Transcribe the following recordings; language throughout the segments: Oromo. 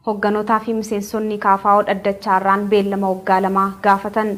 Hoogganootaa fi miseensonni KFO dhaddacha har'aan beellama waggaa 2 gaafatan.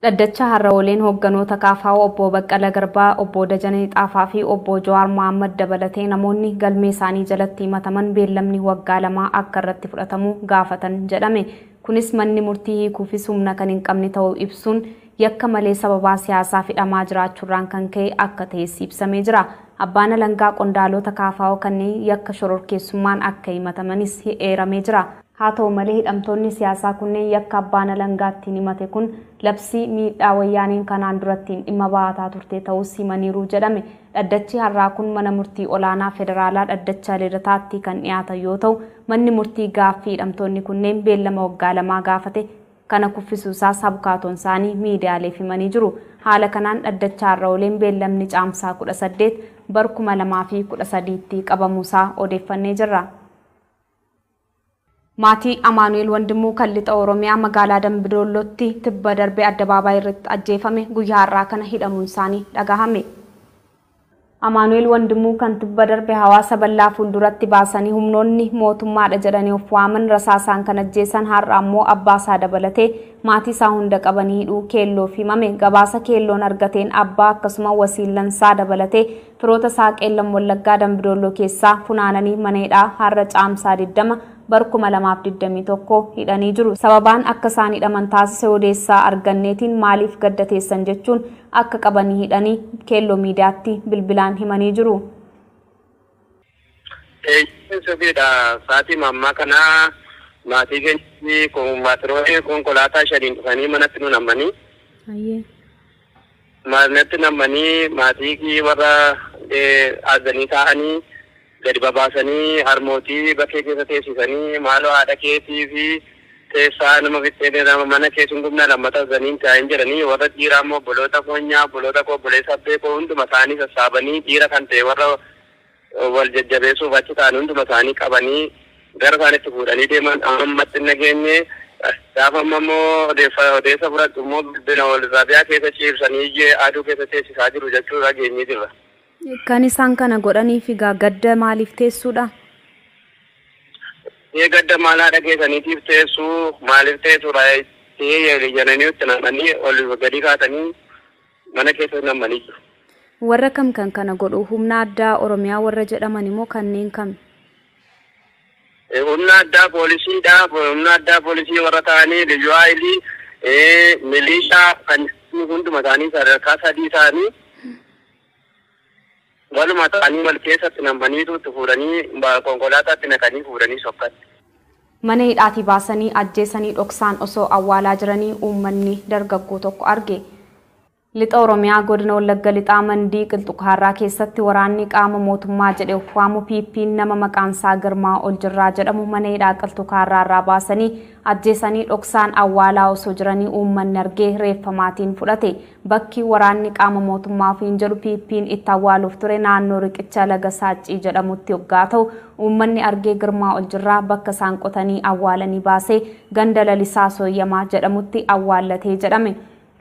Dhaddacha har'a ooleen hoogganoota KFO obbo Baqqalaa Garbaa, obbo Dajanee Xaafaa fi obbo Jawaar Mohaammed dabalatee namoonni galmee isaanii jalatti himataman beellamni waggaa 2 akka irratti fudhatamu gaafatan jedhame. Kunis manni murtii hiikuufis humna kan hin qabne ta'uu ibsuun yakka malee sababaa siyaasaa hidhamaa jiraachuurraan kan ka'e akka ta'es ibsamee jira. Abbaan alangaa qondaalota KFO kanneen yakka shororkeessummaan akka himatamanis eeramee jira. Haa ta'u malee hidhamtoonni siyaasaa kunneen yakka abbaan alangaa ittiin himate kun labsii miidhaa wayyaaniin kanaan durattiin dhimma ba'ataa turte ta'us himaniiru jedhame. Dhaddachi har'aa kun mana murtii olaanaa federaalaa dhaddacha Lidataatti kan dhiyaatan yoo ta'u, manni murtii gaaffii hidhamtoonni kunneen beellama waggaa 2 gaafate kana kuffisuusaa abukaatoon isaanii miidiyaaleef himanii jiru. Haala kanaan dhaddacha har'a ooleen beellamni caamsaa 18 bar 2013tti qabamuusaa odeeffannee jirra. Maatii Amaanu'eel Wandimuu kan lixa Oromiyaa magaalaa Dambidollootti tibba darbee addabaabaayii irratti ajjeefame guyyaa har'aa kana hidhamuun isaanii dhagahame. Amaanu'eel Wandimuu kan tibba darbe hawaasa bal'aa fuulduratti baasanii humnoonni mootummaadha jedhanii of waaman rasaasaan kan ajjeesan har'a ammoo abbaa isaa dabalatee maatii isaa hunda qabanii hidhuu keelloof himame. Gabaasa keelloon argateen abbaa akkasuma wasiillansaa dabalatee firoota isaa Qeellam Wallaggaa Dambidolloo keessaa funaananii mana hidhaa har'a caamsaa 20 bar 2021 hidhanii jiru. Sababaan akka isaan hidhaman taasise odeessaa arganneetiin maaliif gadda teessan jechuun akka qabanii hidhanii keelloo miidiyaatti bilbilaan himanii jiru. Sirriidha. Sa'aatii ammaa kana maatii keenyatti konkolaataa 5 dhufanii manatti nu nammanii. Manatti nammanii maatii warra azanii taa'anii gadi babaasanii harmootii bakkee keessa teessisanii maaloo haadha keetii fi teessaa nama fixxee nama mana keessa hundumna lammata azaniin taa'in jedhanii warra dhiiraa immoo obboloota koonyaa obboloota koo obboleessa abbee koo hunduma isaanii sassaabanii dhiira kan ta'e warra wal jajjabeessuuf achi ta'an hunduma isaanii qabanii gara isaanitti fuudhanii deeman. Ammatti nageenye gaafa amma immoo odeessa fudhadhu immoo bilbila wal rabiyaa keessa ciibsanii aduu keessa teessisaa jiru jechuudha geenyee jirra. Kan isaan kana godhanii fi gadda maaliif teessuudha? Gadda maal haadha keessaniitiif teessuu maaliif teessuudha? Jedhanii itti namanii ol gadi kaatanii mana keessa namanii jiru. Warra kam kan kana godhu? Humna addaa Oromiyaa warra jedhaman immoo kanneen kam? Humna addaa poolisiidha. Humna addaa poolisii warra ta'anii liyyuu haayilii milishaa kan hunduma isaanii sadarkaa 3 ta'anii waluma ta'anii wal keessatti namaniitu itti fuudhanii konkolaataatti naqanii fuudhanii sokkatti. Mana hidhaatii baasanii ajjeesanii dhoksaan osoo awwaalaa jiranii uummanni dargaggoo tokko arge. Lixa Oromiyaa godina Wallagga Lixaa Mandii Qilxukaarraa keessatti waraanni qaama mootummaa jedhee of waamu PP'n nama maqaan isaa Girmaa Oljirraa jedhamu mana hidhaa Qilxukaarraa irraa baasanii ajjeesanii dhoksaan awwaalaa osoo jiranii uummanni argee reeffa maatiin fudhate. Bakki waraanni qaama mootummaa ofiin jedhu PP'n itti awwaaluuf ture naannoo riqicha laga Saaccii jedhamutti hoggaa ta'u uummanni argee Girmaa Oljirraa bakka isaan qotanii awwaalanii baasee ganda Lalisaa Sooyyamaa jedhamutti awwaallatee jedhame.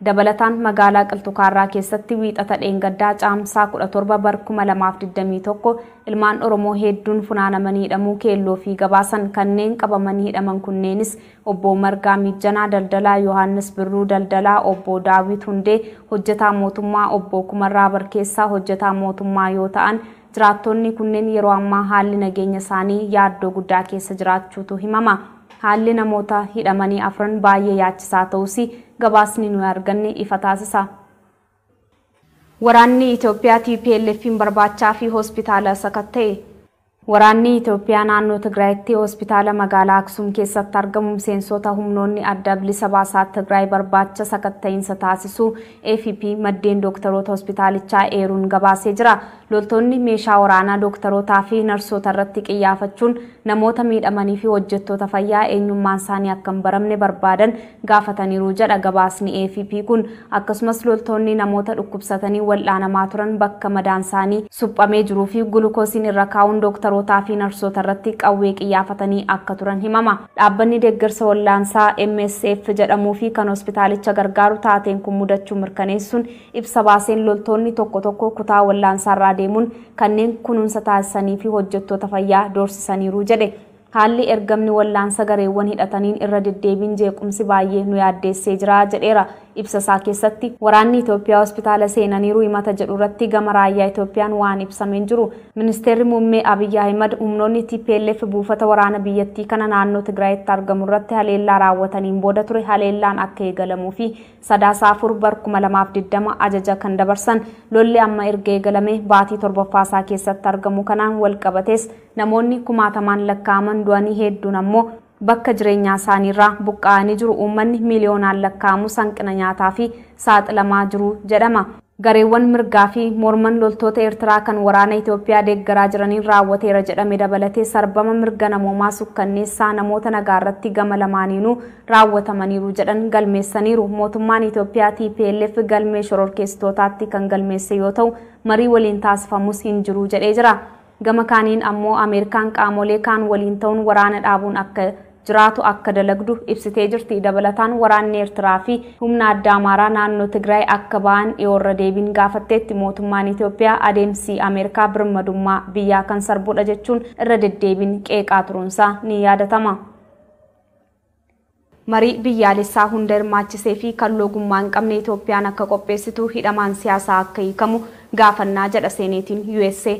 Dabalataan magaalaa Qilxukaarraa keessatti wiixata dheengaddaa caamsaa 17 bar 2021 ilmaan Oromoo hedduun funaanamanii hidhamuu keelloo fi gabaasan. Kanneen qabamanii hidhaman kunneenis obbo Margaa Miijjanaa Daldalaa, Yohaannis Birruu Daldalaa, obbo Daawit Hundee hojjetaa mootummaa, obbo Kumarraa Barkeessaa hojjetaa mootummaa yoo ta'an jiraattonni kunneen yeroo ammaa haalli nageenya isaanii yaaddoo guddaa keessa jiraachuutu himama. Haalli namoota hidhamanii 4 baay'ee yaachisaa ta'us gabaasni nuyi arganne ifa taasisa. Waraanni Itoophiyaa TPLF'n barbaachaa fi hospitaala sakatta'e. Waraanni Itoophiyaa naannoo Tigraayitti hospitaala magaalaa Aksum keessatti argamu miseensota humnoonni adda bilisa baasaa Tigraay barbaacha sakatta'iinsa taasisuu AFP maddeen dooktaroota hospitaalichaa eeruun gabaasee jira. Loltoonni meeshaa waraanaa dooktarootaa fi narsoota irratti qiyyaafachuun namoota miidhamanii fi hojjettoota fayyaa eenyummaan isaanii akka hin baramne barbaadan gaafataniiru jedha gabaasni AFP kun. Akkasumas loltoonni namoota dhukkubsatanii wal'aanamaa turan bakka madaan isaanii suphamee jiruu fi gulukoosiin irra kaa'uun dooktaroota fi narsoota irratti qawwee qiyyaafatanii akka turan himama. Dhaabbanni deeggarsa wal'aansaa MSF jedhamuu fi kan hospitaalicha gargaaru taateen kun mudachuu mirkaneessuun ibsa baaseen loltoonni tokko tokko kutaa wal'aansaa irraa deemuun kanneen kunuunsa taasisanii fi hojjettoota fayyaa doorsisaniiru jedhe. Haalli ergamni wallaansa gareewwan hidhataniin irra deddeebiin jeequmsi baay'ee nu yaaddeessee jira jedheera. Ibsa isaa keessatti waraanni Itoophiyaa hospitaala seenaniiru himata jedhu irratti gama raayyaa Itoophiyaan waan ibsameen jiru. Ministeerri muummee Abiyyi Ahimad humnoonni TPLF buufata waraana biyyattii kana naannoo Tigraayitti argamu irratti haleellaa raawwataniin booda ture haleellaan akka eegalamuu fi Sadaasa 4 bara 2020 ajaja kan dabarsan. Lolli amma erga eegalame baatii torbaffaa isaa keessatti argamu kanaan wal qabates namoonni kumaatamaan lakkaa'aman du'anii hedduun ammoo bakka jireenyaa isaaniirraa buqqa'anii jiru. Uummanni miiliyoonaan lakkaa'amu hanqina nyaataa fi saaxilamaa jiru jedhama. Gareewwan mirgaa fi morman loltoota Eertiraa kan waraana Itoophiyaa deeggaraa jiraniin raawwateera jedhame dabalatee sarbama mirga namoomaa sukkanneessaa namoota nagaa irratti gama lamaaniinuu raawwatamaniiru jedhan galmeessaniiru. Mootummaan Itoophiyaa TPLF galmee shororkeessitootaatti kan galmeesse yoo ta'u marii waliin taasifamus hin jiru jedhee jira. Gama kaaniin ammoo Ameerikaan qaamolee kaan waliin ta'uun waraana dhaabuun akka jiraatu akka dalagdu ibsitee jirti. Dabalataan waraanni Eertiraa fi humna addaa Amaaraa naannoo Tigraay akka ba'an dhiyoorra deebiin gaafatteetti. Mootummaan Itoophiyaa adeemsi Ameerikaa birmadummaa biyyaa kan sarbudha jechuun irra deddeebiin qeeqaa turuunsaa ni yaadatama. Marii biyyaalessaa hunda hirmaachisee fi kan loogummaa hin qabne Itoophiyaan akka qopheessitu hidhamaan siyaasaa akka hiikamu gaafannaa jedha Seeneetiin USA.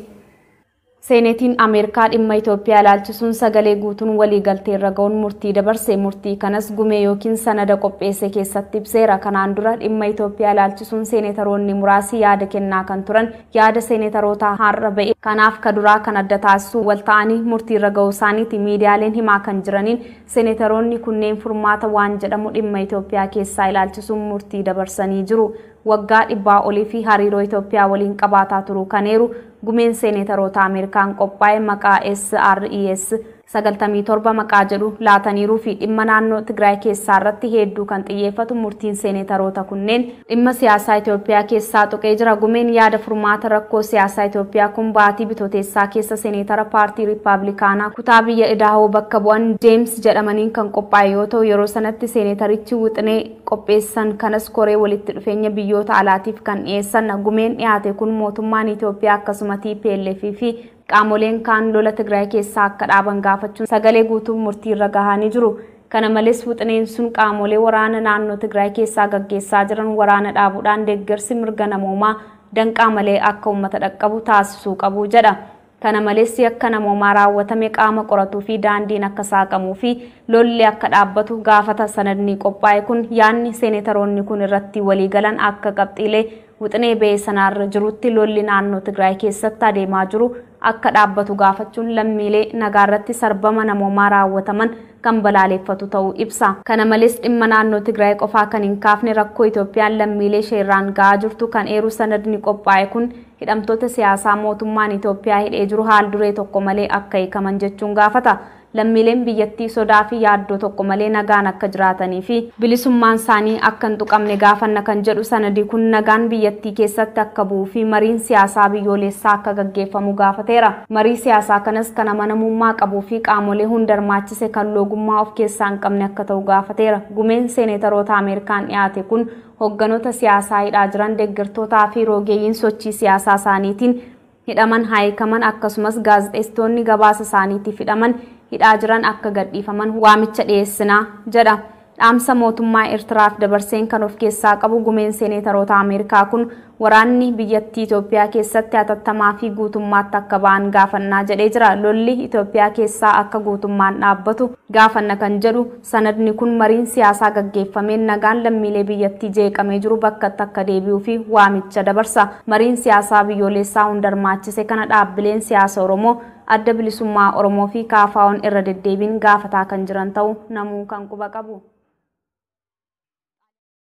Seeneetiin Ameerikaa dhimma Itoophiyaa ilaalchisuun sagalee guutuun waliigaltee irra ga'uun murtii dabarse. Murtii kanas gumee yookiin sanada qopheesse keessatti ibseera. Kanaan dura dhimma Itoophiyaa ilaalchisuun seenetaroonni muraasi yaada kennaa kan turan yaada seenetaroota har'a ba'e. Kanaaf kaduraa kan adda taasisu wal ta'anii murtii irra ga'uu isaaniiti. Miidiyaaleen himaa kan jiraniin seenetaroonni kunneen furmaata waan jedhamu dhimma Itoophiyaa keessaa ilaalchisuun murtii dabarsanii jiru. Waggaa 100 olii fi hariiroo Itoophiyaa waliin qabaataa turuu kaneeru gumeen seenetaroota Ameerikaan qophaa'e maqaa SRES 97 maqaa jedhu laataniiruu fi dhimma naannoo Tigraay keessaa irratti hedduu kan xiyyeeffatu murtiin seenetaroota kunneen dhimma siyaasaa Itoophiyaa keessaa tuqee jira. Gumeen yaada furmaata rakkoo siyaasaa Itoophiyaa kun baatii bitootessaa keessa seenetara paartii Riippaabilikaanaa kutaa biyya Idaahoo bakka bu'an Jeems jedhamaniin kan qophaa'e yoo ta'u yeroo sanatti seenetarichi wixinee qopheessan kanas koree walitti dhufeenya biyyoota alaatiif kan dhiyeessan. Gumeen dhiyaate kun mootummaan Itoophiyaa akkasuma TPLF fi qaamoleen kaan lola Tigraay keessaa akka dhaaban gaafachuun sagalee guutuun murtii irra gahanii jiru. Kana malees wixineen sun qaamolee waraana naannoo Tigraay keessaa gaggeessaa jiran waraana dhaabuudhaan deeggarsi mirga namoomaa danqaa malee akka uummata dhaqqabu taasisuu qabu jedha. Kana malees yakka namoomaa raawwatame qaama qoratuu fi daandiin akka saaqamuu fi lolli akka dhaabbatu gaafata. Sanadni qophaa'e kun yaadni seenetaroonni kun irratti waliigalan akka qabxiilee wixinee ba'e sanaarra jirutti lolli naannoo Tigraay keessatti adeemaa jiru akka dhaabbatu gaafachuun lammiilee nagaarratti sarbama namoomaa raawwataman kan balaaleffatu ta'uu ibsa. Kana malees dhimma naannoo Tigraay qofaa kan hin kaafne rakkoo Itoophiyaan lammiilee isheerraan ga'aa jirtu kan eeru sanadni qophaa'e kun hidhamtoota siyaasaa mootummaan Itoophiyaa hidhee jiru haal duree tokko malee akka hiikaman jechuun gaafata. Lammiileen biyyattii sodaa fi yaaddoo tokko malee nagaan akka jiraatanii fi bilisummaan isaanii akka hin tuqamne gaafanna kan jedhu sanadi kun nagaan biyyattii keessatti akka bu'uu fi mariin siyaasaa biyyoolessaa akka gaggeeffamu gaafateera. Marii siyaasaa kanas kan amanamummaa qabuu fi qaamolee hunda hirmaachise kan loogummaa of keessaa hin qabne akka ta'u gaafateera. Gumeen seenetaroota Ameerikaan dhiyaate kun hogganoota siyaasaa hidhaa jiran deeggartootaa fi rogeeyyiin sochii siyaasaa isaaniitiin hidhaman hiikaman akkasumas gaazexeessitoonni gabaasa isaaniitiif hidhaman hidhaa jiran akka gadhiifaman waamicha dhiyeessinaa jedha. Dhaamsa mootummaa Eertiraaf dabarseen kan of keessaa qabu gumeen seenetaroota Ameerikaa kun waraanni biyyattii Itoophiyaa keessatti hatattamaa fi guutummaatti akka ba'an gaafannaa jedhee jira. Lolli Itoophiyaa keessaa akka guutummaan dhaabbatu gaafanna kan jedhu sanadni kun mariin siyaasaa gaggeeffameen nagaan lammiilee biyyattii jeeqamee jiru bakkatti akka deebi'uu fi waamicha dabarsa. Mariin siyaasaa biyyoolessaa hunda hirmaachise kana dhaabbileen siyaasa Oromoo, Adda Bilisummaa Oromoo fi KFO'n irra deddeebiin gaafataa kan jiran ta'uu namuu kan quba qabu.